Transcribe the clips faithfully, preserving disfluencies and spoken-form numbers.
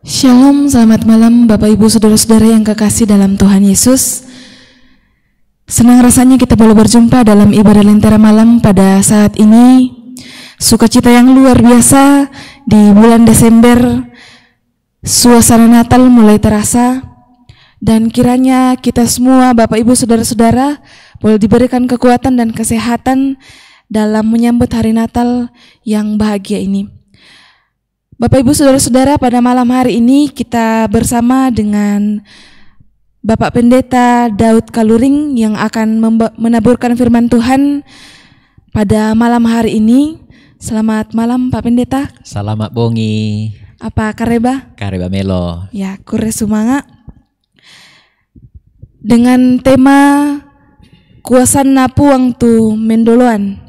Shalom, selamat malam Bapak Ibu Saudara-saudara yang kekasih dalam Tuhan Yesus. Senang rasanya kita boleh berjumpa dalam ibadah Lentera Malam pada saat ini. Sukacita yang luar biasa di bulan Desember, suasana Natal mulai terasa. Dan kiranya kita semua Bapak Ibu Saudara-saudara boleh diberikan kekuatan dan kesehatan dalam menyambut hari Natal yang bahagia ini. Bapak Ibu Saudara-saudara, pada malam hari ini kita bersama dengan Bapak Pendeta Daud Kaluring yang akan memba- menaburkan firman Tuhan pada malam hari ini. Selamat malam Pak Pendeta. Selamat bongi. Apa kareba? Kareba melo. Ya, kure sumanga. Dengan tema kuasan napuang tu mendoloan.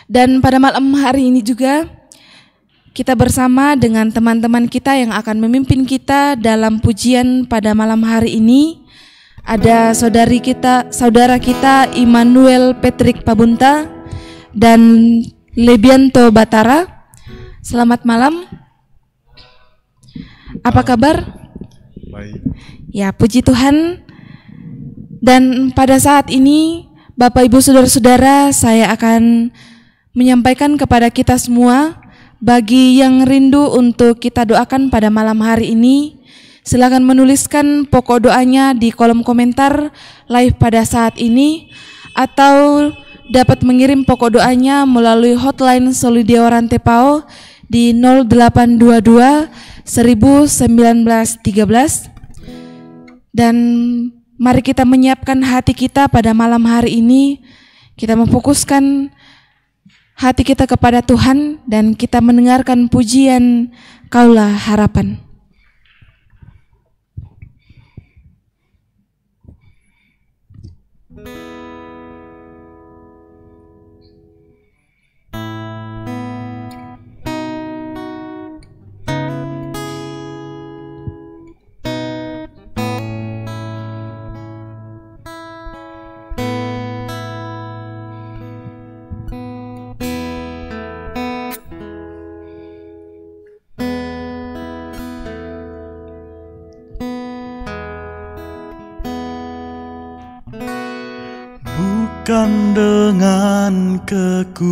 Dan pada malam hari ini juga kita bersama dengan teman-teman kita yang akan memimpin kita dalam pujian pada malam hari ini. Ada saudari kita, saudara kita Immanuel Patrick Pabunta dan Lebianto Batara. Selamat malam. Apa kabar? Baik. Ya, puji Tuhan. Dan pada saat ini, Bapak Ibu Saudara-saudara, saya akan menyampaikan kepada kita semua, bagi yang rindu untuk kita doakan pada malam hari ini, silakan menuliskan pokok doanya di kolom komentar live pada saat ini, atau dapat mengirim pokok doanya melalui hotline Solidia Orante Pao di nol delapan dua dua seribu sembilan belas tiga belas. Dan mari kita menyiapkan hati kita pada malam hari ini. Kita memfokuskan hati kita kepada Tuhan dan kita mendengarkan pujian Kaulah Harapan. Bukan dengan kekuatanku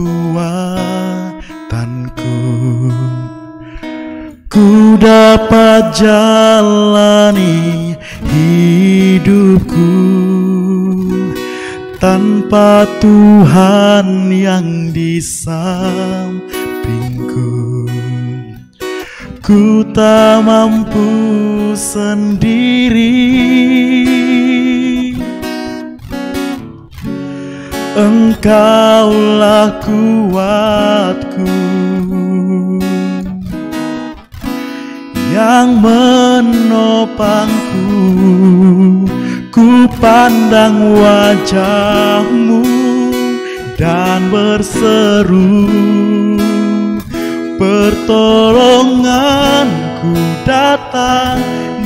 ku dapat jalani hidupku tanpa Tuhan yang di sampingku. Ku tak mampu sendiri. Engkaulah kuatku yang menopangku. Ku pandang wajahmu dan berseru, pertolonganku datang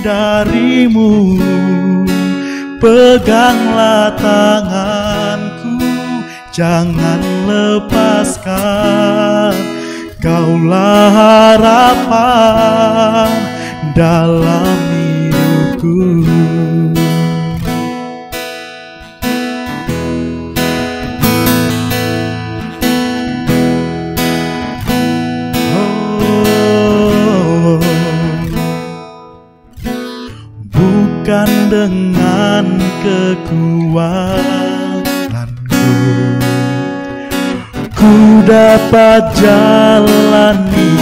darimu. Peganglah tanganku, jangan lepaskan. Kaulah harapan dalam hidupku. Oh, bukan dengan kekuatanku ku dapat jalani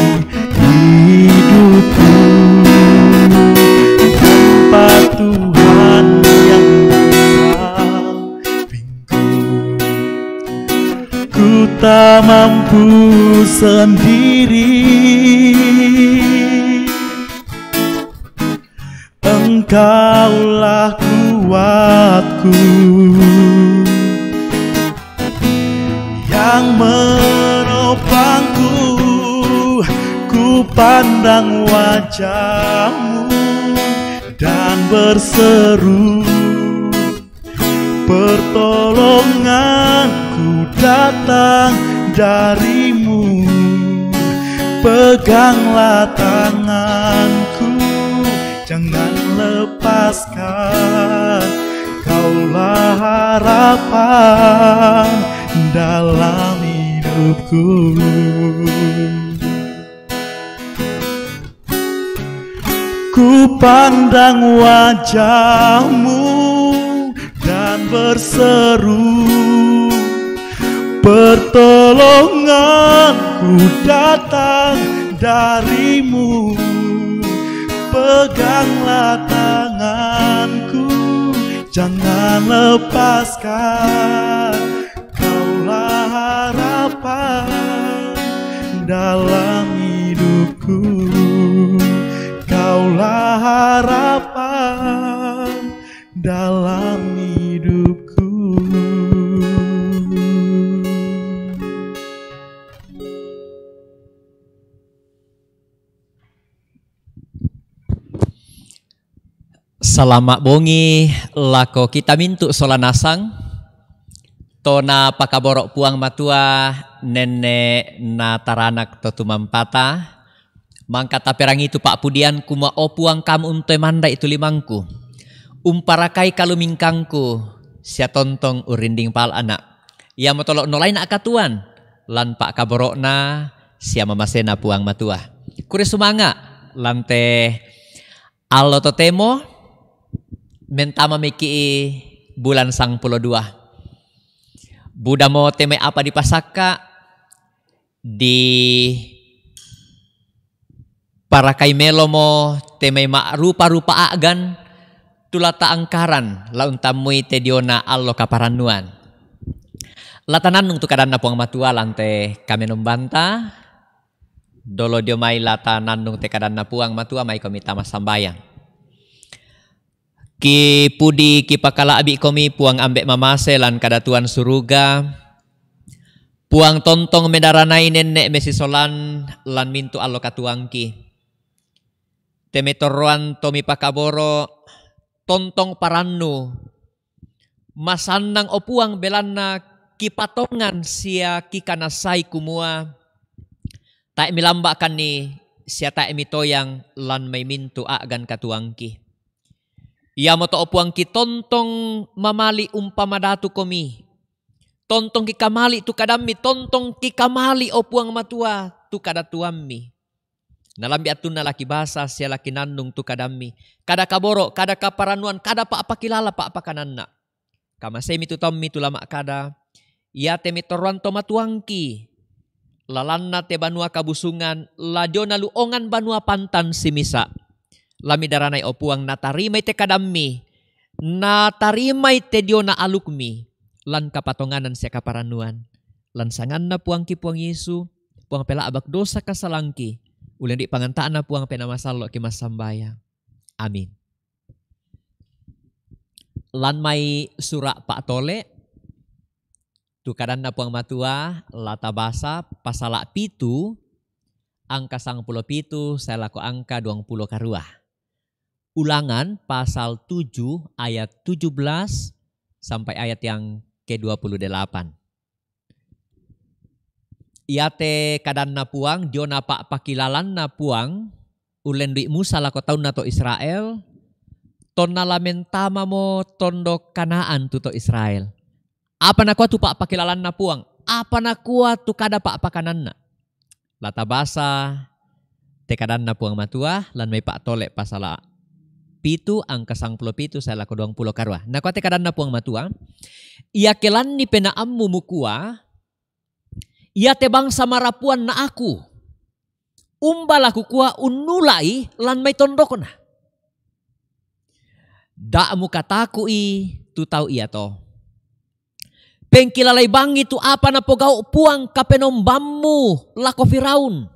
hidupku tanpa Tuhan yang di sampingku. Ku tak mampu sendiri. Engkaulah kuatku yang menopangku. Ku pandang wajahmu dan berseru, pertolonganku datang darimu. Peganglah tanganku, Kaulah harapan dalam hidupku. Ku pandang wajahmu dan berseru, pertolonganku datang darimu. Peganglah tanganku, jangan lepaskan. Kaulah harapan dalam hidupku. Kaulah harapan dalam hidupku. Salama' bongi lako kita mintu' sola nasang, to napakaboro' Puang Matua nenne' na taranak to tumampata. Mangka taperangi tu pa'pudian, kumua, O Puang, Kamu untoe manda'i tu limangku, umparakai kalumingkangku, sia tontong urrinding pala'na'. Iamoto lo' nolaina' katuoan lan pa'kaboro'na sia mamasena Puang Matua. Kure sumanga' lan te allo totemo, mentamamiki' bulan sangpulo dua. Budamo te mai apa dipasakka', diparakai melomo te mai ma'rupa-rupa a'gan, tu la ta'angkaran la untammui te diona allo kaparannuan. La tanannung tu kadanNa Puang Matua lan te kamenombanta, dolo dio mai la tanannung te kadanNa Puang Matua, maikomi tama sambayang. Kipudi kipakala'bi'komi Puang Ambe' mamase lan kadatuan suruga, Puang tontong medaranai nenne' mesisolan lan mintu' allo katuoangki. Te mai torroan to mipakaboro', tontong parannu, masannang, O Puang, belanna kipatongan sia kikanassai, kumua, tae' milamba'kanni sia tae' mitoyang lan mai mintu' a'gan katuoangki. Iamoto, O Puangki, tontong mamali' umpamadatukomi. Tontong kikamali' tu kadammi, tontong kikamali', O Puang Matua, tu kadatuammi. Nalambi' attunna la kibasa sia la kinannung tu kadammi, kada kaboro', kada kaparannuan, kada pa'pakilala pa'pakananna. Kamaseimi tu taummi tu la ma'kada, iate mitorroan to matuangki, lalanna te banua kabusungan, la diona lu ongan banua pantan simisa'. La midaranai, O Puang, natarimai te kadammi, natarimai te diona alukmi, lan kapatonganan sia kaparannuan. Lan sanganNa Puangki Puang Yesu, Puang pela'bak dosa kasalangki, ulendui panganta'na Puang Penaa Masallo' kimassambayang. Amin. Lan mai sura' pa'tole', tu kadanNa Puang Matua, la tabasa, pasala' pitu, angka sangpulo pitu sae lako angka duangpulo karua. Ulangan pasal tujuh ayat tujuh belas sampai ayat yang kedua puluh delapan. Iate kadanNa Puang diona pa'pakilalanNa Puang ullendui Musa lako taunna to Israel, tonna la mentamamo tondok Kanaan tu to Israel. Apa nakua tu pa'pakilalanNa Puang? Apa nakua tu kada pa'pakananna? La tabasa te kadanNa Puang Matua, lan mai pa'tole' pasala' pitu angka sangpulo pitu sae lako duangpulo karua. Nakua te kadanNa Puang Matua, iake lanni penaammu mukua, iate bangsa marapuan na Aku, umba la Kukua unnula'i lan mai tondokna? Da' mukataku'i tu tau iato. Pengkilalai bangi tu apa napogau' Puang Kapenombammu lako Firaun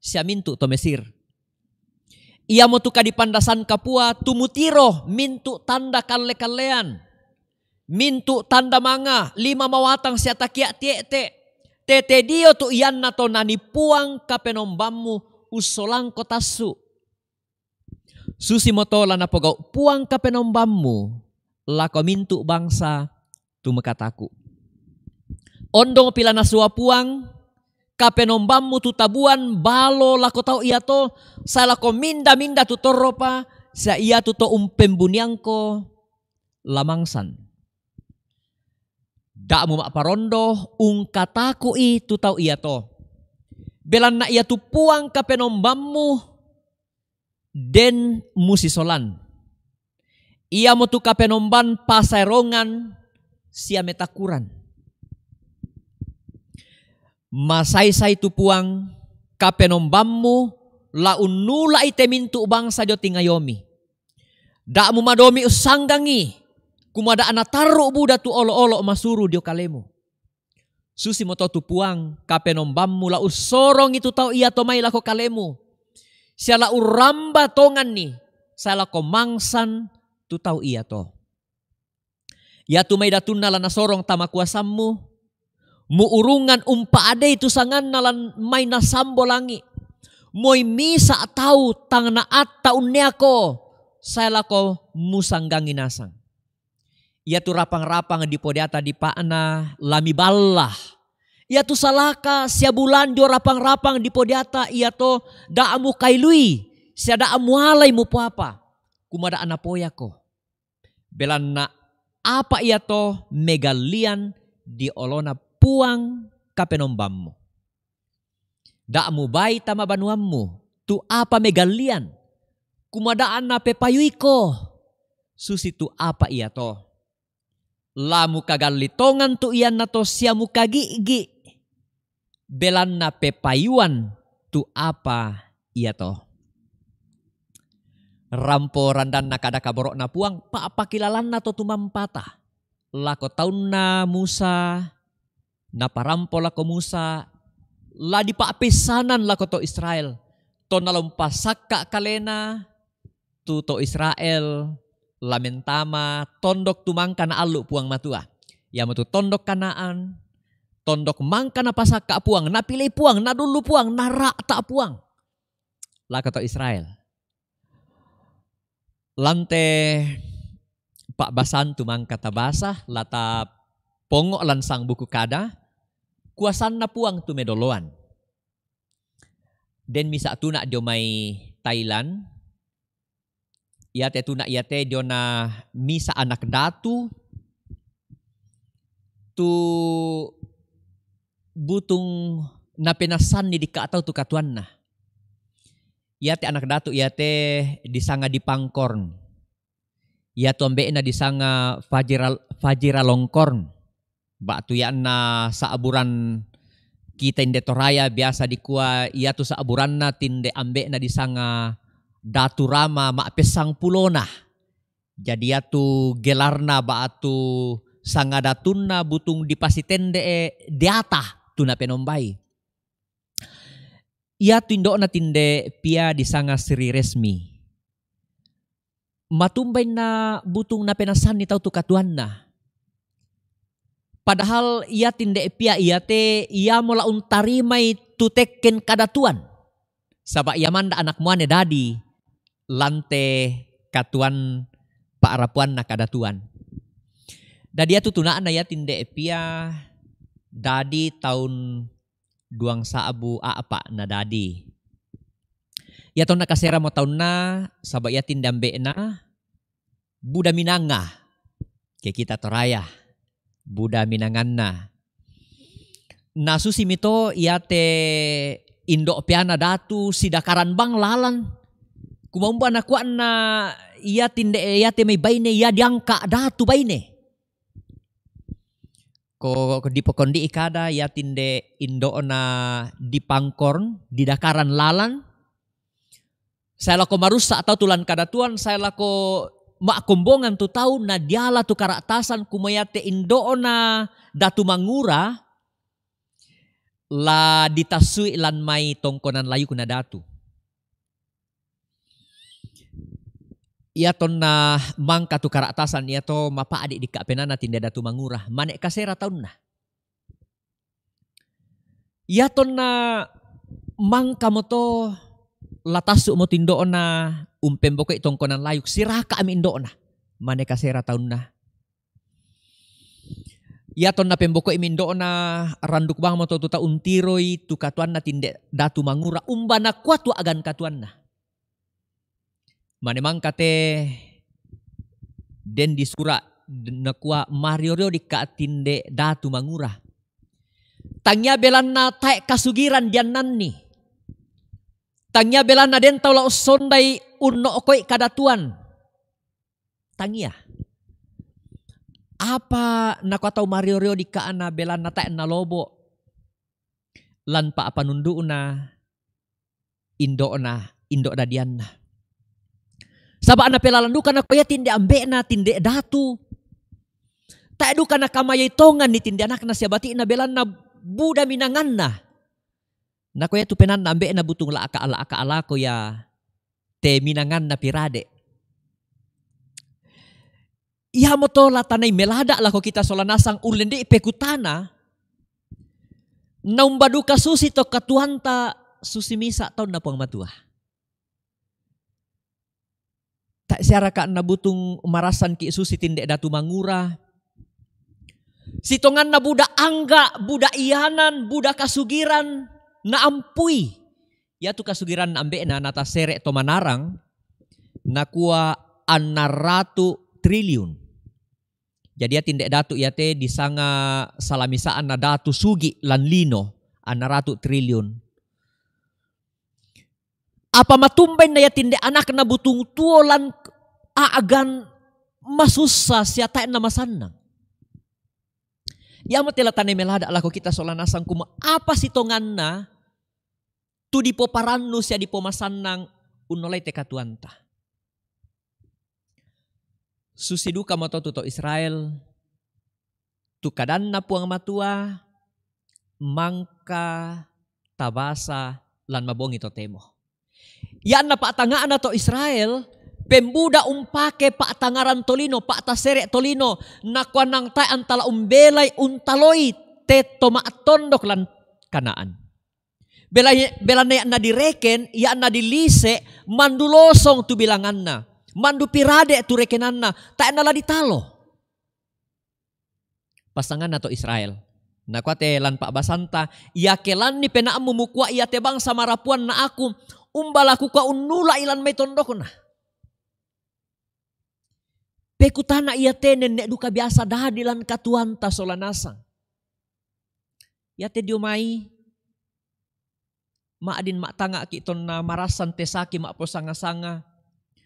sia mintu' to Mesir. Iamotu kadipandasan kapua tu mutiro mintu' tanda kalle-kallean, mintu' tanda manga, lima mawatang sia takia' tiete'. Tete dio tu iannato nanii Puang Kapenombammu ussolangko tassu'. Susimoto la napogau' Puang Kapenombammu lako mintu' bangsa tu mukataku'. Ondongpi la nasua Puang Kapenombammu tu tabuan balo lako tau iato, sae lako minda-minda tu torropa, Sia iatu to umpembuniangko la mangsan. Da'mu ma'parondo ungkataku'i tu tau iato. Belanna iatu Puang Kapenombammu den musisolan. Iamotu Kapenomban pasaerongan sia metakuran. Masaisai tu Puang Kapenombammu la unnula'i te mintu' bangsa dio tingayomi. Da'mu madomi ussanggangi, kumua da'a natarru' buda tu olo'-olo' masuru dio kalemu. Susimoto tu Puang Kapenombammu la ussorongi tu tau iato mai lako kalemu, sia la urramba tonganni sae lako mangsan tu tau iato. Iatu mai datunna la nasorong tama kuasammu, muurungan umpa'adei tu sanganna lan mai nasambo langi'. Moi misa' tau tang naatta unneako sae lako musanggangi nasang. Iatu rapang-rapang dipodeata dipa'na la miballa. Iatu salaka sia bulan dio rapang-rapang dipodeata iato da'a mukailui sia da'a mualai mupoapa, kumua da'a napoyako. Belanna apa iato megallian di olona Puang Kapenombammu. Da'a mubai tama banuammu tu apa megallian, kumua da'a napepayuiko susitu apa iato. La mukagalli tongan tu iannato sia mukagi'gi', belanna pepayuan tu apa iato. Rampo randanna kada kaboro'na Puang, pa'pakilalanna to tumampata. Lako taunna Musa, naparampo lako Musa, la dipa'peissanan lako to Israel. Tonna la umpasakka' kalena tu to Israel, la mentama tondok tu mangka naallu' Puang Matua. Iamotu tondok Kanaan, tondok mangka napasakka' Puang, napilei Puang, nadullu Puang, nara'ta' Puang lako to Israel. Lan te pa'basan tu mangka tabasa, la tapongo lan sang buku kada, kuasanna Puang tu medoloan. Den misa' tuna' dio mai Thailand, iate tuna' iate diona misa' anak datu tu butung napenassanni dikka' tau tu katuanna. Iate anak datu iate disanga Dipangkorn. Iatu ambe'na disanga Fajira-, Fajiralongkorn. Ba'tu ianna sa'buran kita inde Toraya biasa dikua iatu sa'buranna tinde ambe'na disanga Datu Rama ma'pessangpulona. Jadi iatu gelarna ba'tu sangadatunna butung dipasitende'e deata tu napenombai. Iatu indo'na tinde pia disanga Sri Resmi. Matumbainna butung napenassanni tau tu katuanna. Padahal ia tinde pia iate iamo la untarimai tu tekken kadatuan. Saba' ia manda' anak muane dadi lan te katuan pa'rapuanna kadatuan. Dadi iatu tuna'na ia tinde pia dadi taun duang sa'bu a'pa' nadadi. Ia tonna kaseramo taunna, saba' ia tinde ambe'na buda minanga. Ke kita Toraya, buda minanganna. Na susi mito iate indo' peana datu sidakaran bang lalan. Kumamba nakuanna ia tinde, iate mai baine ia diangka' datu baine. Ko, ko dipokondi'i kada ia tinde indo'na Dipangkorn, didakaran lalan. Sae lako marussa' tau tu lan kadatuan, sae lako ma'kombongan tu tau, na diala tu kara'tasan, kumua iate indo'na Datu Mangura la ditassui lan mai tongkonan layukna datu. Ia tonna mangka tu kara'tasan iato mapa'di' dikka' penana tinde Datu Mangura, mane' kasera taunna. Ia tonna mangkamoto la tassu'mo tu indo'na umpemboko'i tongkonan layuk, siraka'mi indo'na, mane' kasera taunna. Ia tonna pemboko'imi indo'na, randuk bangmoto tu tau untiroi tu katuanna tinde Datu Mangura, umba nakua tu a'gan katuanna. Mane mangka te den disura, nakua, "Mario-rio dika tinde datu mangura. Tangia belanna tae kasugiran diannanni. Tangia belanna den tau lao sondai unno'koi kadatuan. Tangia." Apa nakua tau mario-rio dikana belanna tae nalobo lan pa'panundu'na indo'na, indo' dadianna. Saba' napelalan duka nakua ia tinde ambe'na, tinde datu. Tae duka nakamayai tonganni tinde anakna sia bati'na belanna buda minanganna. Nakua ia tu penaanna ambe'na butung la'ka-, la'ka lako ia te minanganna pirade. Iamoto la tanai melada lako kita sola nasang ullende'i pekutana, naumba duka susi to katuanta susi misa taunna Puang Matua. Tae siaraka nabutung marassanki susi tinde datu mangura. Sitonganna buda angga, buda ianan, buda kasugiran, naampui. Iatu kasugiranna ambe'na natasere to manarang, nakua anna ratu triliun. Jadi ia tinde datu iate disanga salamisa'na datu sugi lan lino, anna ratu triliun. Apa matumbainna ia tinde anakna butung tuo lan a'gan masussa sia tae namasannang. Iamo te la tanai melada lako kita sola nasang kumua apa sitonganna tu dipoparannu sia dipomasannang unnolai te katuanta. Susi dukamoto tu to Israel, tu kadanna Puang Matua, mangka tabasa lan mabongi totemo. Ianna pa'tanga'na to Israel, pembuda umpake pa'tangaran tolino, pa'tasere tolino, nakuannang tae antala umbelai untaloi te to ma'tondok lan Kanaan. Bela-, belanna ianna direken, ianna dilise, mandu losong tu bilanganna, mandu pirade tu rekenanna, tae nala ditalo. Passanganna to Israel. Nakua te lan pa'basanta, iake lanni penaammu mukua iate bangsa marapuanna aku, umba la kukua unnula'i lan mai tondokna. Pekutana iate nenne duka biasa dadi lan katuanta sola nasang. Iate dio mai, ma'din ma'tanga'ki tonna marassan te saki ma'posanga-sanga.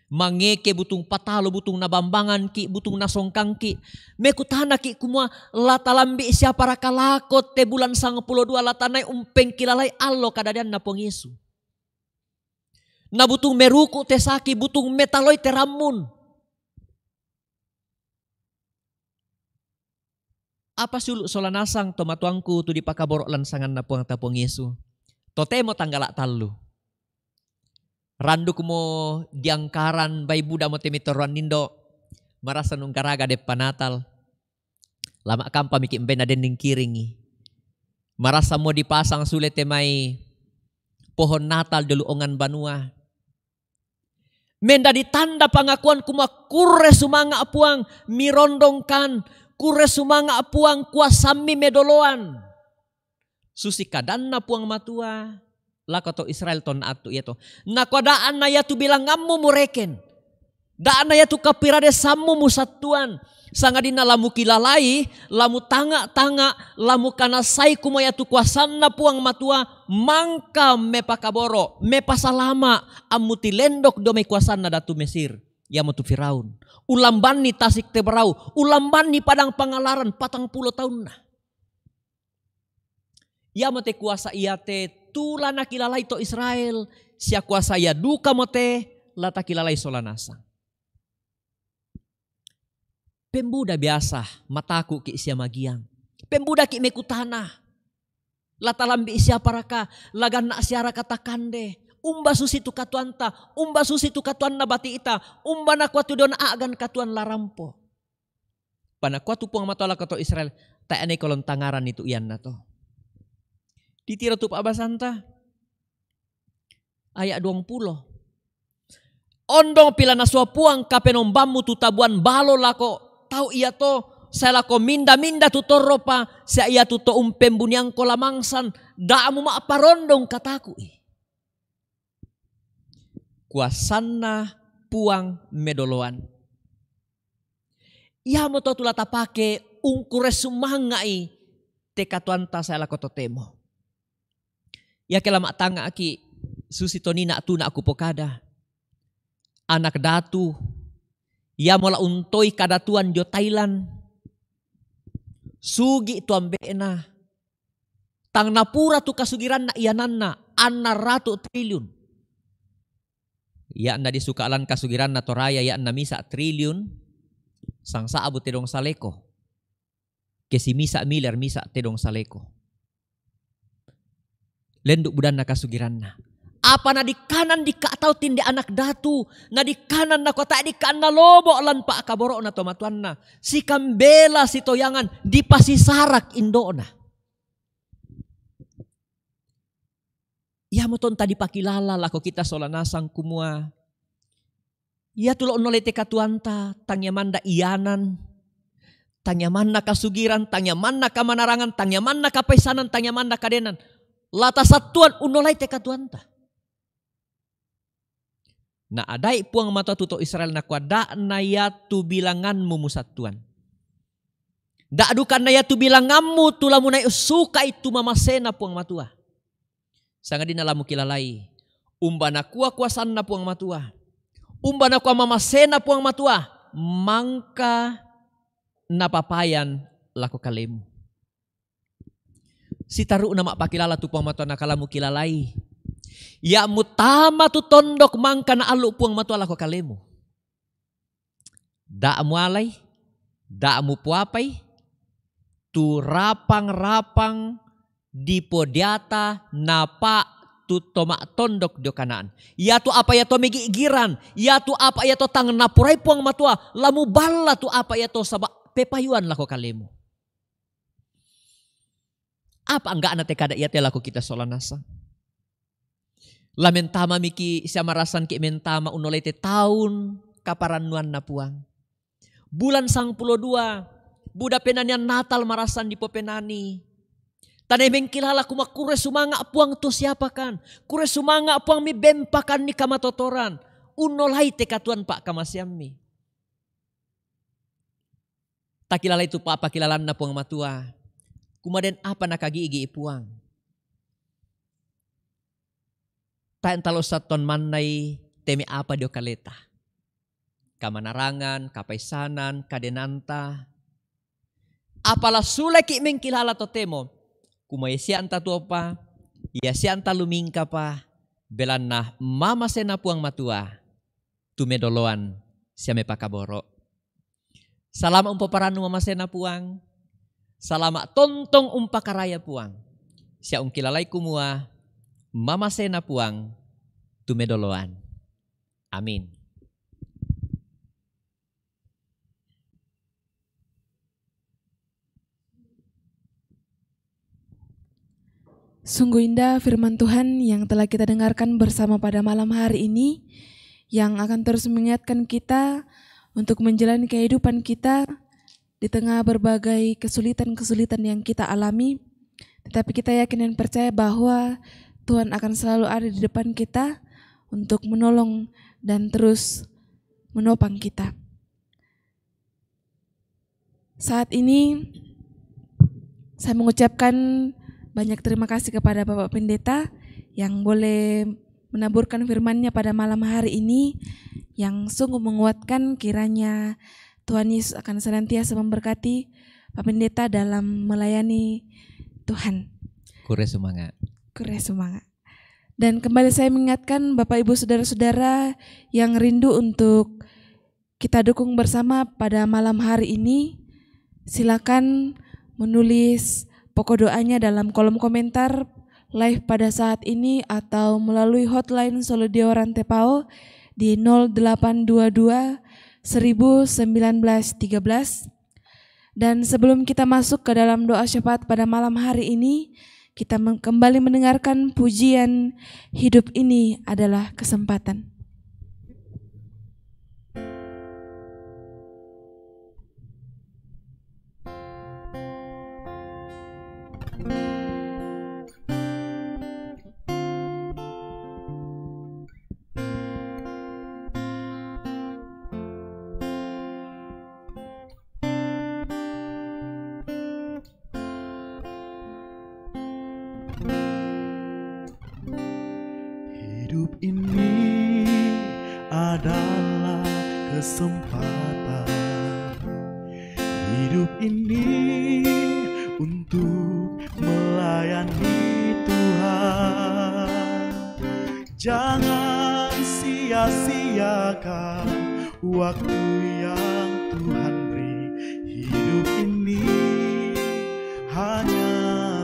Mangeke butung patalo, butung nabambanganki, butung nasongkangki. Mekutanaki kumua, la talambi siaparaka lako te bulan sangpulo dua la tanai umpengkilalai allo kadadianna Puang Yesu. Na butung meruku te saki, butung metaloi te rammun. Apa siulu' sola nasang to matuangku tu dipakaboro' lan sanganna Puangta Puang Yesu? Totemo tanggala' tallu. Randukmo diangkaran bai budamo te mitoroan indo', marassanmo unggaraga deppa Natal. Lama' kampamiki' mbaina denning kiringi. Marassanmo dipasang sule te mai pohon Natal diolu ongan banua. Mendadi tanda pangakuan kumua kurre sumanga' Puang mirondongkan, kurre sumanga' Puang kuasammi medoloan. Susi kadanna Puang Matua lako to Israel tonna attu iato. Nakua, da'na iatu bilangammu mureken. Da'na iatu kapiradesammu musattuan. Sangadinna la mukilalai, la mutanga'-tanga', la mukanassai kumua iatu kuasanna Puang Matua mangka mepakaboro', mepasalama', ammutilendok dio mai kuasanna datu Mesir, iamotu Firaun. Ulambanni tasik tebrau, ulambanni padang pangalaran patang pulo taunna. Iamote kuasa iate tu la nakilalai to Israel, sia kuasa ia dukamote la takilalai sola nasang. Pembuda biasa mataku'ki' sia magiang. Pembudaki' mekutana. La talambi' siaparaka, la ganna' siaraka takande. Umba susi tu katuanta, umba susi tu katuanna bati'ta, umba nakua tu diona a'gan katuan la rampo. Panakua tu Puang Matua lako to Israel, tae' na iko lontangaranni tu iannato. Ditiro tu pa'basanta. Aya' duangpulo. Ondong pilanasua Puang Kapenombammu tu tabuan balo lako tau iato, sae lako minda-minda tu torropa, sia iatu to umpembuniangko la mangsan, da' muma'parondong kataku'i. Kuasanna Puang medoloan. Iamoto tu la tapake ungkure sumanga'i te katuoanta sae lako totemo. Ia ke la ma'tanga'ki', susi tonina tuna kupokada. Anak datu, iamo la untoi kadatuan dio Thailand, sugi' tu ambe'na, tang napura tu kasugiranna iananna, anna ratu triliun. Ia na disuka' lan kasugiranna Toraya, ia na misa' triliun, sangsa'bu tedong saleko. Ke si misa' miliar misa' tedong saleko. Lendu' budanna kasugiranna. Apa nadikkanan dikka' tau tinde anak datu, nadikkanan nakua tae' dikka' nalobo' lan pa'kaboro'na tomatuanna. Sikambela sitoyangan dipasisarak indo'na. Iamoto anta dipakilala lako kita sola nasang kumua, iatu lo unnolai te katuoanta, tangiamanna ianan, tangiamanna kasugiran, tangiamanna kamanarangan, tangiamanna kapaissanan, tangiamanna kadenan. La tasattuan unnolai te katuoanta. Na adai' Puang Matua tu to Israel nakua, da' na iatu bilanganmu musattuan. Da' duka na iatu bilanganmu tu la munai ussuka'i tu mamasena Puang Matua. Sangadinna la mukilalai umba nakua kuasanna Puang Matua, umba nakua mamasena Puang Matua, mangka napapayan lako kalemu. Sitaru'na ma'pakilala tu Puang Matua nakala mukilalai. Ia mutama tu tondok mangka naallu' Puang Matua lako kalemu. Da' mualai, da' mupoapai, tu rapang-rapang dipodiata napa' tu to ma'tondok dio Kanaan. Iatu apa ia to megi'giran, iatu apa ia to tang napurai Puang Matua, la muballa tu apa ia to saba' pepayuan lako kalemu. Apa angga'na te kada iate lako kita sola nasang? La mentamamiki' sia marasanki' mentama unnolai te taun kaparannuanna Puang. Bulan sangpulo dua, buda penanian Natal marasan dipopenani. Tanai mengkilala kumua kure sumanga' Puang tu siapakan, kure sumanga' Puang mibempakanni kamatotoran, unnolai te katuoan pa'kamaseammi. Takilalai tu pa'pakilalanna Puang Matua, kumua den apa nakagi'gi'i Puang. Tae' anta lo sattuan mannai te me' apa dio kaleta. Kamanarangan, kapaissanan, kadenanta. Apa la suleki' mengkilala totemo, kumua ia sia anta tuopa, ia sia anta lumingkapa, belanna mamasena Puang Matua tu medoloan sia mepakaboro'. Salama' umpaparannu mamasena Puang. Salama' tontong umpakaraya Puang. Sia ungkilalai kumua mamasena Puang tu medoloan. Amin. Sungguh indah firman Tuhan yang telah kita dengarkan bersama pada malam hari ini, yang akan terus mengingatkan kita untuk menjalani kehidupan kita di tengah berbagai kesulitan-kesulitan yang kita alami. Tetapi kita yakin dan percaya bahwa Tuhan akan selalu ada di depan kita untuk menolong dan terus menopang kita. Saat ini saya mengucapkan banyak terima kasih kepada Bapak Pendeta yang boleh menaburkan firman-Nya pada malam hari ini, yang sungguh menguatkan. Kiranya Tuhan Yesus akan senantiasa memberkati Pak Pendeta dalam melayani Tuhan. Kure sumanga'. Kure sumanga'. Dan kembali saya mengingatkan Bapak Ibu Saudara-saudara yang rindu untuk kita dukung bersama pada malam hari ini, silakan menulis pokok doanya dalam kolom komentar live pada saat ini atau melalui hotline Solo Dio Rantepao di nol delapan dua dua seribu sembilan belas tiga belas. Dan sebelum kita masuk ke dalam doa syafaat pada malam hari ini, kita men-, kembali mendengarkan pujian Hidup Ini Adalah Kesempatan. Hidup ini adalah kesempatan. Hidup ini untuk melayani Tuhan. Jangan sia-siakan waktu yang Tuhan beri. Hidup ini hanya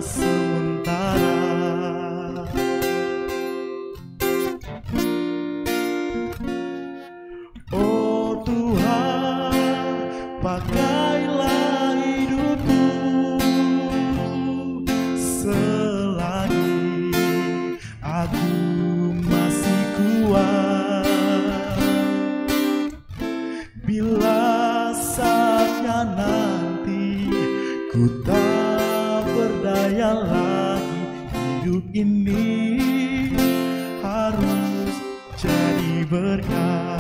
sementara. Oh Tuhan, pakailah hidupku selagi aku masih kuat. Bila saatnya nanti ku tak berdaya lagi, hidup ini harus jadi berkat.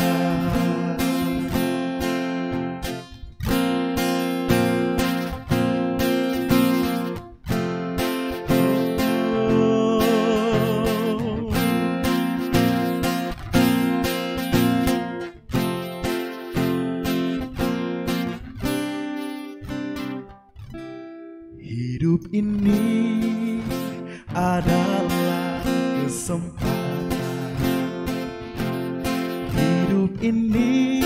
Hidup ini adalah kesempatan. Hidup ini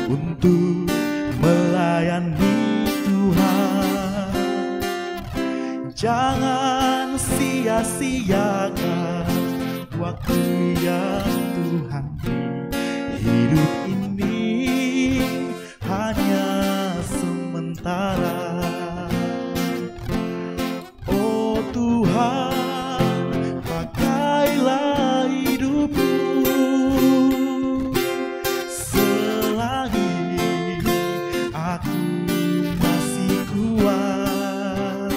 untuk melayani Tuhan. Jangan sia-siakan waktu yang Tuhan beri. Hidup ini hanya sementara. Oh Tuhan, pakailah hidupku selagi aku masih kuat.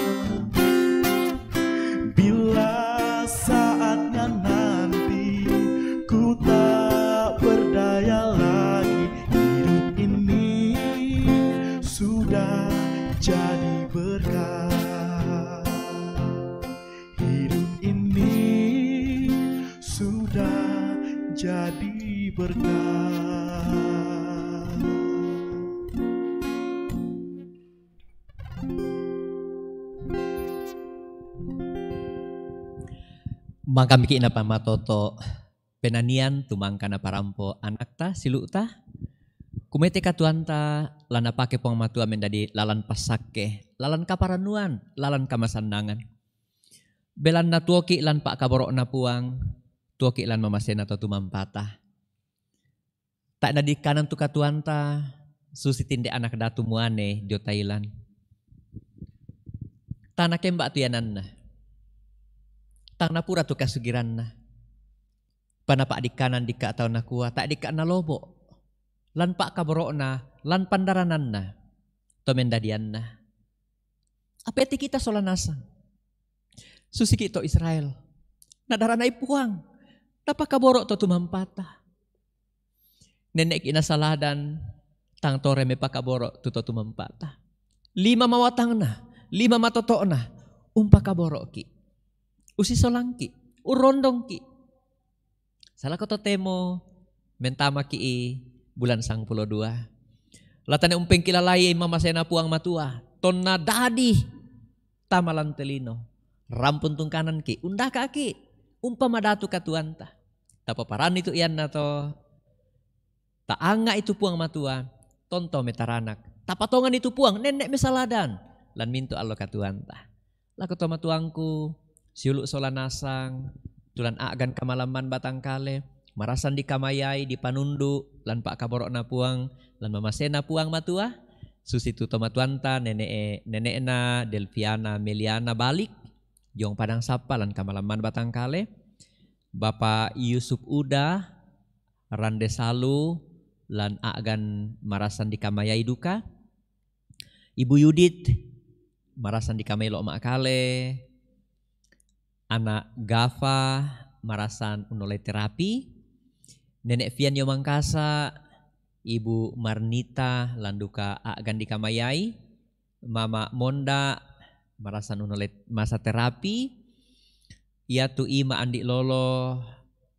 Bila saatnya nanti ku tak berdaya lagi, hidup ini sudah jadi berkat. Hidup ini sudah jadi berkat. Mangkamiki' na pamatoto' penanian tu mangka naparampo anakta, silu'ta. Kumaite katuoanta la napake Puang Matua mendadi lalan passakke, lalan kaparannuan, lalan kamasannangan. Belanna tuoki' lan pa'kaboro'na Puang, tuoki' lan mamasena to tumampata. Tae' nadikkanan tu katuoanta, susi tinde anak datu muane dio Thailand. Tang nakemba' tu iananna. Tang napura tu kasugiranna. Panapa'dikkanan dikka' tau nakua, tae' dikka' nalobo'. Lan pa'kaboro'na, lan pandarananna, to mendadianna. Ape' te kita sola nasang. Susiki' to Israel. Nadaranai Puang. Napakaboro' to tumampata. Nenne'ki' nasaladan, tang tore mepakaboro' tu to tumampata. Lima mawatangna, lima matoto'na, umpakaboro'ki'. Usisolangki', urrondongki'. Salako totemo mentamaki' i bulan sangpulo dua. La tane umpengkilalai mamasena Puang Matua, tonna dadi tama lan te lino. Rampun tungkananki', undaka'ki', umpamadatu katuoanta. Tapaparanni tu iannato, taanga'i tu Puang Matua, tonto metaranak. Tapatonganni tu Puang, nenne' mesaladan lan mintu' allo katuoanta. Lako tomatuangku, siulu' sola nasang, tu lan a'gan kamalamman batangkale, marasan dikamayai, dipanundu' lan pa'kaboro'na Puang, lan mamasena Puang Matua, susitu tomatuanta, nene'e-, nene'na Delviana Meliana Balik, diong Padang Sappa lan kamalamman batangkale, Bapa' Yusuf Uda, Rande Salu, lan a'gan marasan dikamayai duka, Ibu Yudit, marasan dikamayai lo' ma'kale, Ana' Gafa, marasan unnolai terapi, Nene' Fian io Mangkasa, Ibu Marnita, lan duka a'gan dikamayai, Mama Monda, marasan unnolai masa terapi, iatu Ima Andi Lolo,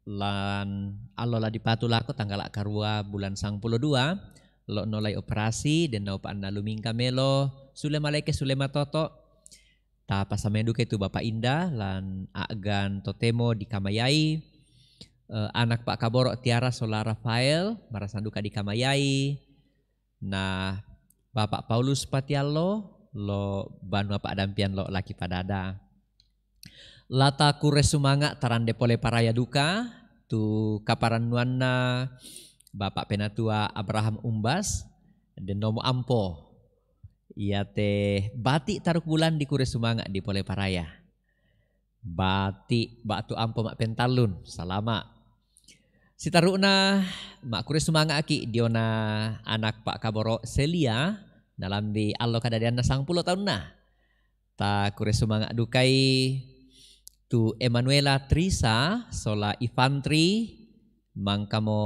Lan allo la dipatu lako tanggala karua bulan sangpulo dua, lo nolai operasi, den naupa'na lumingka melo, sule maleke sule matoto. Ta pasamaya duka itu Bapak Inda, lan a'gan totemo dikamayai, eh, anak pa'kaboro' Tiara sola Rafael, marasang duka dikamayai. Na Bapak Paulus Patiallo, lo banua pa'dampian lo laki padada. Lata kure sumanga' tarande pole paraya duka, tu kaparannuanna Bapak Penatua Abraham Umbas, den nomo ampo. Iate bati' taruk bulan di kure sumanga' di pole paraya. Bati' ba'tu ampo ma'pentallun, salama'. Sitaru'na ma'kure sumanga'ki' diona anak pa'kaboro' Selia, nalambi allo kadadianna sangpulo taunna. Ta kure sumanga' dukai tu Emanuela Trisa sola Ivantri, mangkamo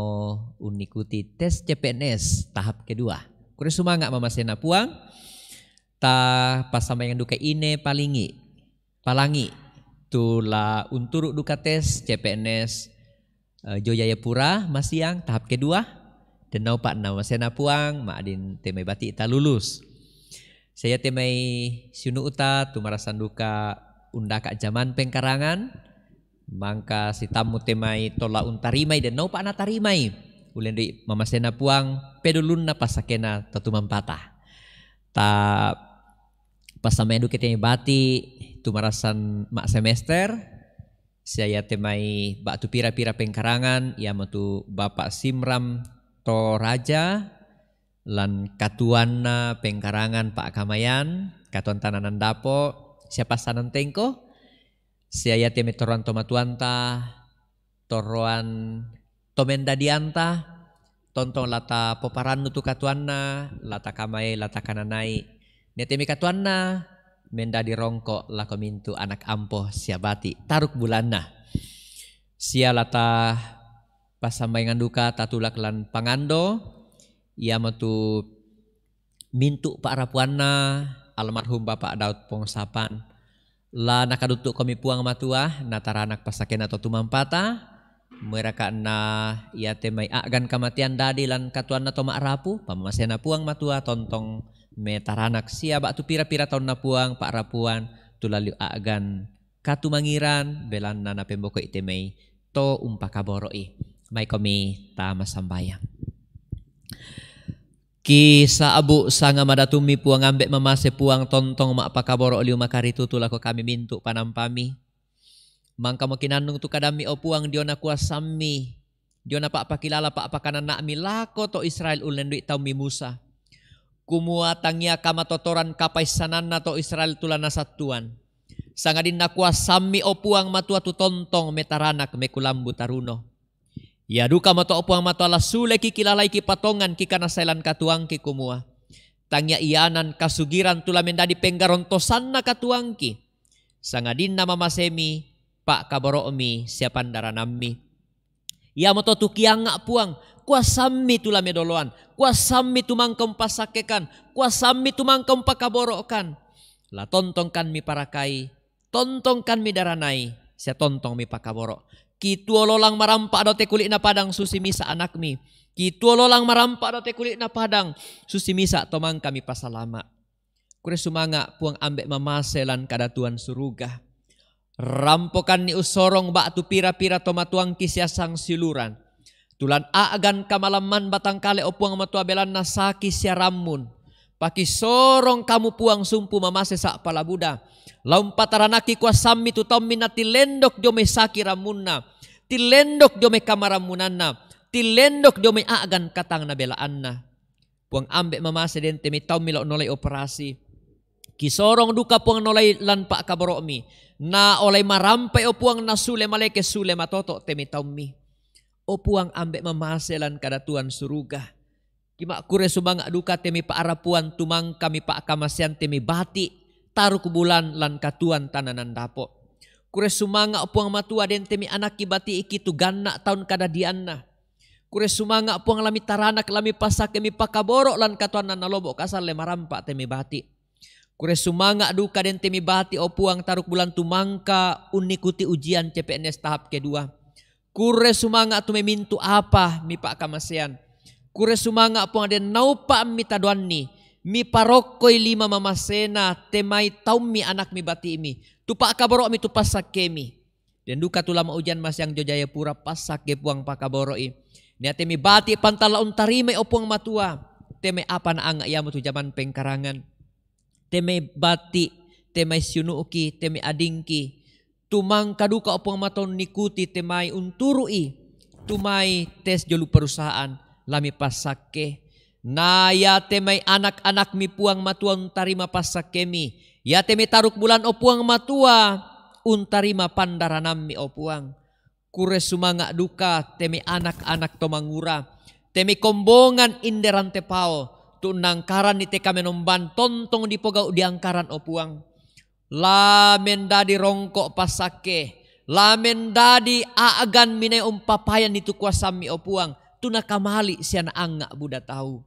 unnikuti tes C P N S tahap kedua. Kure sumanga' mamasena Puang, ta pasambayangan dukai ine palingi, palangi, tu la unturu' duka tes C P N S, eh, Jojayapura masiang tahap kedua, den naupa'na mamasena Puang, ma'din te mai bati'ta lulus. Sia iate mai siunu'ta tu marasang duka undaka' jaman pengkarangan, mangka sitammu te mai tola untarimai, den naupa'na tarimai. Ulendu'i mamasena Puang, pedulunna pasakena to tumampata. Ta pasamaya duka te mai bati' tu marasang ma' semester, sia iate mai ba'tu pira-pira pengkarangan, iamotu Bapak Simram Toraja, lan katuanna pengkarangan pa'kamayan, katuan tananan dapo', sia passanan tengko, sia iate mai toroan tomatuanta, toroan tomendadianta, tontong lata poparannu tu katuanna, lata kamai, lata kananai, iate mai katuanna, mendadi rongko' lako mintu' anak ampo sia bati' taruk bulanna. Sia lata pasambayangan duka tatulak lan pangando, iamotu mintu' pa'rapuanna almarhum Bapak Daud Pongsapan. La nakaduttu' komi Puang Matua, nataranak pasakena to tumampata, mueraka' na iate mai a'gan kamatean dadi lan katuanna to ma'rapu, pamamasena Puang Matua tontong metaranak sia ba'tu pira-pira taunna Puang pa'rapuan, tu la liu a'gan katumangiran, belanna napembokoi te mai to umpakaboro'i. Maikomi ta masambayang. Kisa'bu sanga madatummi Puang, ambe' mamase Puang, tontong ma'pakaboro' liu makaritutu lako kami mintu' panampami. Mangkamo kinannung tu kadammi, o Puang, diona kuasammi, diona pa'pakilala pa'pakananna'mi lako to Israel ullendu'i taummi Musa, kumua tangia kamatotoran kapaissananna to Israel tu la nasattuan. Sangadinna kuasammi, o Puang Matua, tu tontong metaranak mekulambu taruno. Ia dukamoto, o Puang Matua, la sule kikilalaiki patongan kikanassai lan katuangki, kumua tangia ianan kasugiran tu la mendadi penggarontosanna katuangki, sangadinna mamasemi, pa'kaboro'mi sia pandaranammi. Iamoto tu kianga', Puang, kuasammi tu la medoloan, kuasammi tu mangka umpasakkekan, kuasammi tu mangka umpakaboro'kan. La tontongkan miparakai, tontongkan midaranai, sia tontong mipakaboro'. Kituo lolang marampa' dao te kuli'na padang susi misa' anakmi. Kituo lolang marampa' dao te kuli'na padang susi misa' to mangka mipasalama'. Kure sumanga', Puang, ambe' mamase lan kadatuan suruga. Rampokanni ussorong ba'tu pira-pira tomatuangki sia sangsiuluran. Tu lan a'gan kamalamman batangkale, o Puang Matua, belanna saki sia rammun. Pakisorong kamu, Puang, sumpu mamase sa'pala buda. La umpataranakki kuasammi tu taummi natillendok dio mai saki rammunna, tillendok dio mai kamarammunanna, tillendok dio mai a'gan katang nabelaanna. Puang, ambe' mamase den te mai taummi lo nolai operasi. Kisorong duka, Puang, nolai lan pa'kaboro'mi. Na olai marampai, o Puang, na sule maleke sule matoto' te mai taummi. O Puang, ambe' mamase lan kadatuan suruga. Kima'kure sumanga' duka te mai pa'rapuan tu mangka mipa'kamasean te mai bati' taruk bulan lan katuan tananan dapo'. Kure sumanga', Puang Matua, den te mai anakki bati'ki tu ganna' taun kadadianna. Kure sumanga', Puang, la mitaranak, la mipasakke, mipakaboro' lan katuanna nalobo' kasalle marampa' te mai bati'. Kure sumanga' duka den te mai bati', o Puang, taruk bulan tu mangka unnikuti ujian C P N S tahap kedua. Kurre sumanga' tu mai mintu' apa mipa'kamasean. Kurre sumanga' Puang den naupa' mitadoanni, miparokkoi lima mamasena te mai taummi anakmi bati'mi, tu pa'kaboro'mi tu passakkemi. Den duka tu la ma'ujan maseang dio Jayapura passakke Puang pakaboro'i. Nia te mai bati' pantalla untarimai o Puang Matua, te mai apa naanga' iamotu jaman pengkarangan. Te mai bati', te mai siunu'ki, te mai adingki, tu mangka duka o Puang Matua unnikuti te mai unturu'i, tu mai tes jolo perusahaan, la mipassakke. Na iate mai anak-anakmi Puang Matua untarima passakkemi, iate mai taruk bulan o Puang Matua untarima pandaranammi o Puang. Kurre sumanga' duka te mai anak-anak to mangura, te mai kombongan inde Rantepao, tu nangkaranni te kamenomban tontong dipogau' diangkaran o Puang. La mendadi rongko' passakke, la mendadi a'gan minai umpapayanni tu kuasammi o Puang, tu nakamali' sia naanga' buda tau.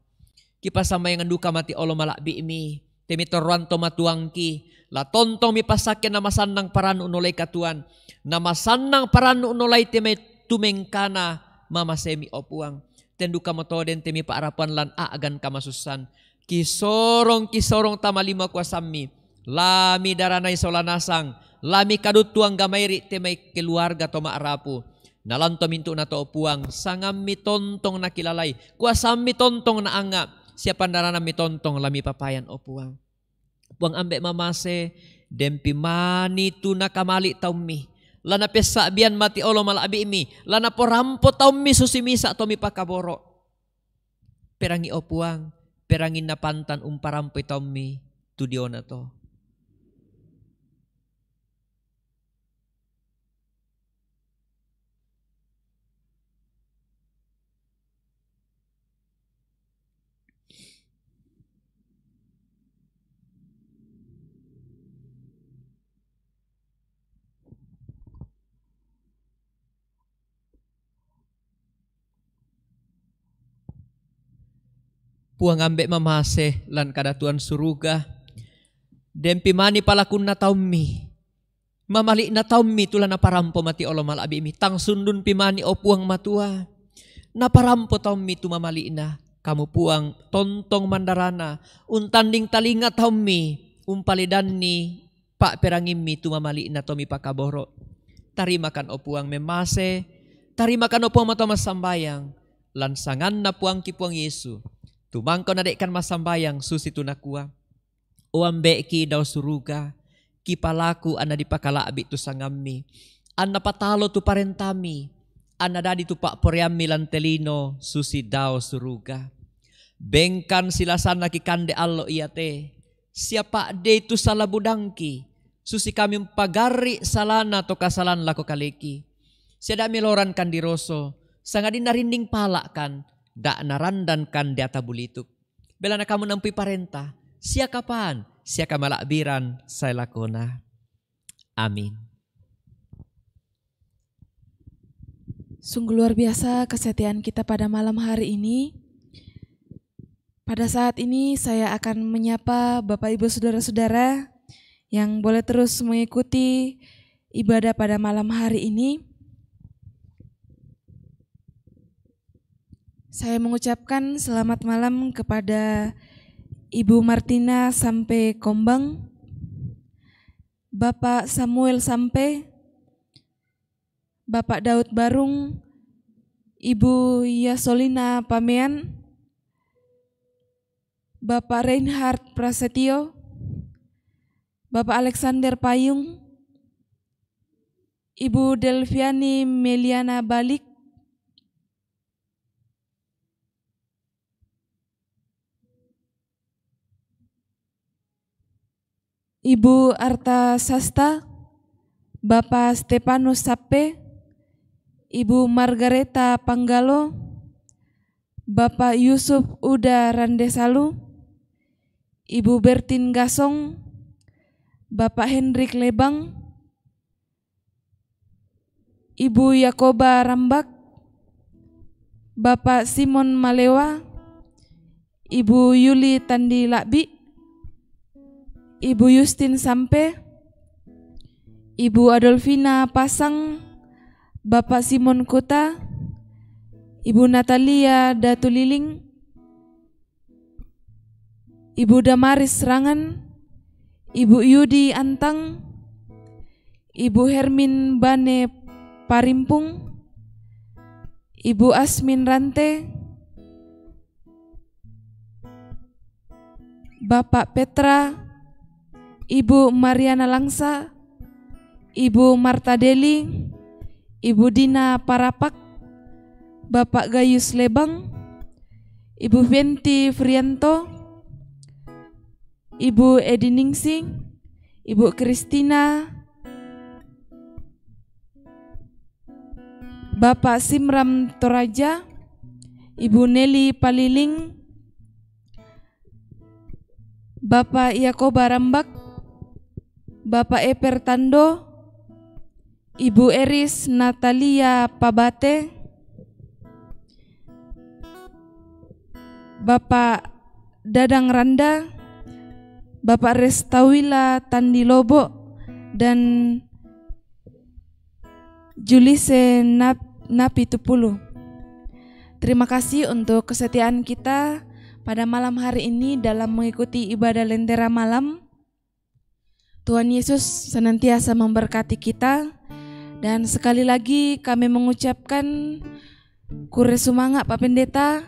Kipasambayangan duka mati olo mala'bi'mi, te mai torroan to matuangki, la tontong mipassakke na masannang parannu unnolai katuoan, na masannang parannu unnolai te mai tumengkana mamasemi o Puang. Ten duka moto den te mai pa'rapuan lan a'gan kamasussan. Kisorong, kisorong tama lima kuasammi. La midaranai sola nasang, la mikaduttu anggamairi' te mai keluarga to ma'rapu. Na lan to mintu'na to o Puang, sangammi tontong nakilalai, kuasammi tontong naanga', sia pandaranammi tontong la mipapayan o Puang. Puang Ambe' mamase, dempi mani tu nakamali' taummi, la napessa'bian mati olo mala'bi'mi, la naporampo taummi susi misa' to mipakaboro'. Perangi o Puang, peranginna pantan umparampoi taummi tu diona to. Puang Ambe' mamase lan kadatuan suruga. Dempi mani palakunna taummi. Mamali'na taummi tu la naparampo mati olo mala'bi'mi. Tang sundunpi mani o Puang Matua. Naparampo taummi tu mamali'na. Kamu Puang tontong mandarana. Untanding talinga taummi. Umpalidanni pa'perangimmi tu mamali'na to mipakaboro'. Tarimakan o Puang memase, tarimakan o Puang Matua massambayang, lan sanganna Puangki Puang Yesu, tu mangka nade'kan massambayang susitu nakua, O Ambe'ki dao suruga, kipalaku anna dipakala'bi' tu sangammi, anna patalo tu parentami, anna dadi tu pa'poraiammi lan te lino susi dao suruga. Bengkan silasanna kikande allo iate, sia pa'dei tu sala budangki, susi kami umpagarri' salana to kasalan lako kaleki. Sia da' melorankan diroso, sangadinna rinding pala'kan, da' narandankan deata bulituk. Belana kamu nampui parenta, sia kapan, sia kamala'biran sae lakona. Amin. Sungguh luar biasa kesetiaan kita pada malam hari ini. Pada saat ini saya akan menyapa Bapak Ibu Saudara-saudara yang boleh terus mengikuti ibadah pada malam hari ini. Saya mengucapkan selamat malam kepada Ibu Martina Sampe Kombang, Bapak Samuel Sampe, Bapak Daud Barung, Ibu Yasolina Pamean, Bapak Reinhard Prasetyo, Bapak Alexander Payung, Ibu Delviani Meliana Balik, Ibu Arta Sasta, Bapak Stepanus Sappe, Ibu Margareta Panggalo, Bapak Yusuf Uda Randesalu, Ibu Bertin Gasong, Bapak Hendrik Lebang, Ibu Yakoba Rambak, Bapak Simon Malewa, Ibu Yuli Tandi Lakbi, Ibu Yustin Sampe, Ibu Adolfina Pasang, Bapak Simon Kuta, Ibu Natalia Datuliling, Ibu Damaris Rangan, Ibu Yudi Antang, Ibu Hermin Bane Parimpung, Ibu Asmin Rante, Bapak Petra, Ibu Mariana Langsa, Ibu Marta Deli, Ibu Dina Parapak, Bapak Gayus Lebang, Ibu Venti Frianto, Ibu Edi Ningsi, Ibu Kristina, Bapak Simram Toraja, Ibu Nelly Paliling, Bapak Yakoba Rambak, Bapak Eper Tando, Ibu Eris Natalia Pabate, Bapak Dadang Randa, Bapak Restawila Tandi Lobo, dan Julise Nap-, Napi Tupulu. Terima kasih untuk kesetiaan kita pada malam hari ini dalam mengikuti ibadah Lentera malam. Tuhan Yesus senantiasa memberkati kita. Dan sekali lagi kami mengucapkan kure sumanga, Pak Pendeta.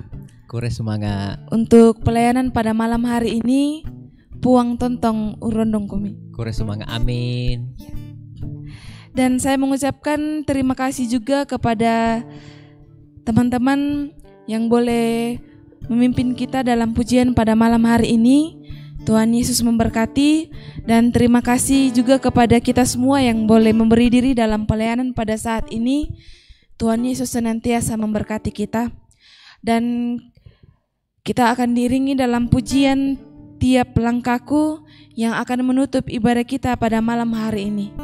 Kure sumanga. Untuk pelayanan pada malam hari ini, puang tontong urondong kumi. Kure sumanga, amin. Dan saya mengucapkan terima kasih juga kepada teman-teman yang boleh memimpin kita dalam pujian pada malam hari ini. Tuhan Yesus memberkati, dan terima kasih juga kepada kita semua yang boleh memberi diri dalam pelayanan pada saat ini. Tuhan Yesus senantiasa memberkati kita. Dan kita akan diiringi dalam pujian Tiap Langkahku yang akan menutup ibadah kita pada malam hari ini.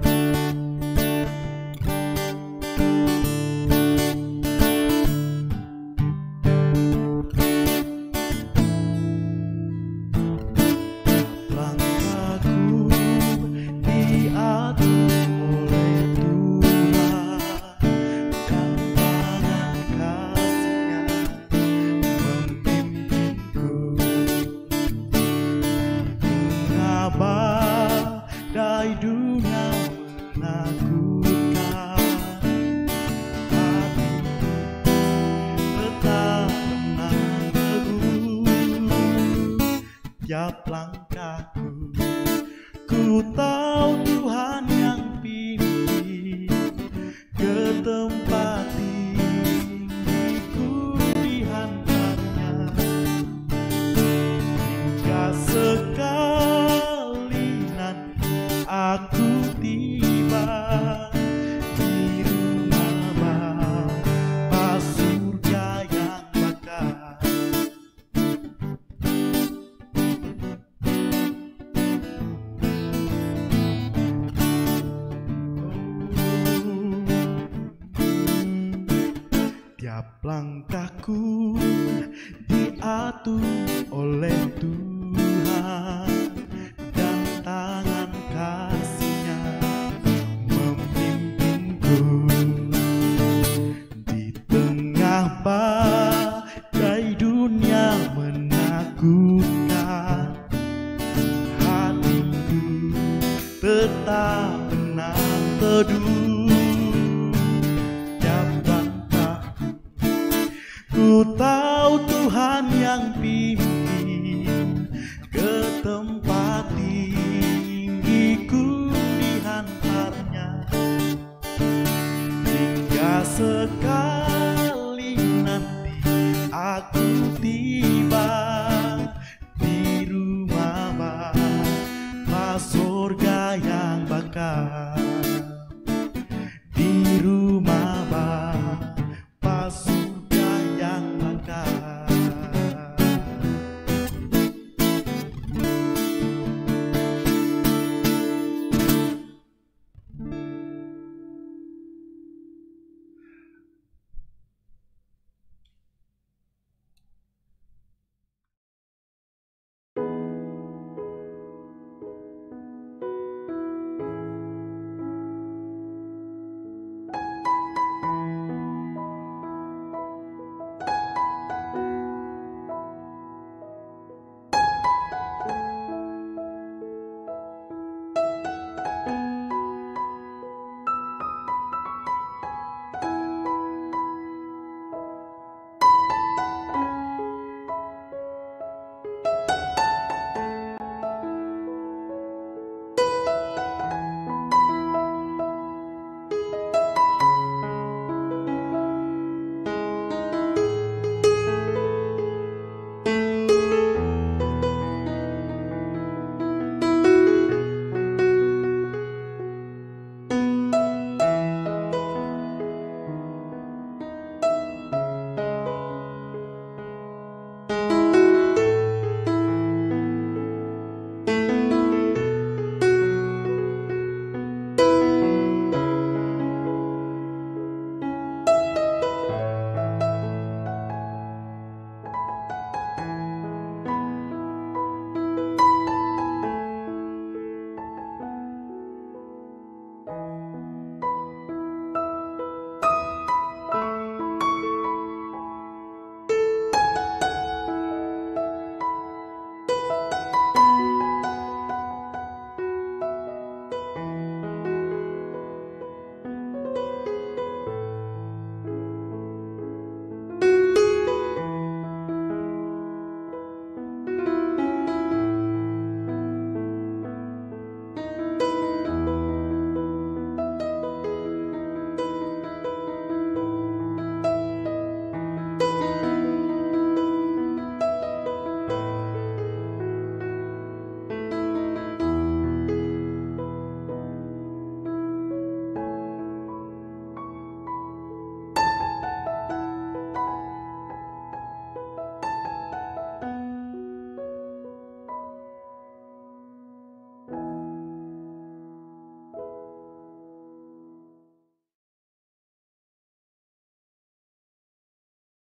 Langkahku diatur oleh Tuhan, dan tangan kasih-Nya memimpinku. Mengapa badai dunia menakutkan, hatiku tetap tenang teguh. Tiap langkahku, ku tahu Tuhan yang pimpin ke tempat tinggi ku dihantarnya. Hingga sekali nanti aku tiba di rumah Bapa surga yang bakal. Tiap langkahku diatur oleh Tuhan, dan tangan kasih-Nya memimpinku. Di tengah badai dunia menakutkan, hatiku tetap tenang teduh. Tiap langkah ku tahu Tuhan yang pimpin, ke tempat tinggi ku dihantarnya. Hingga sekali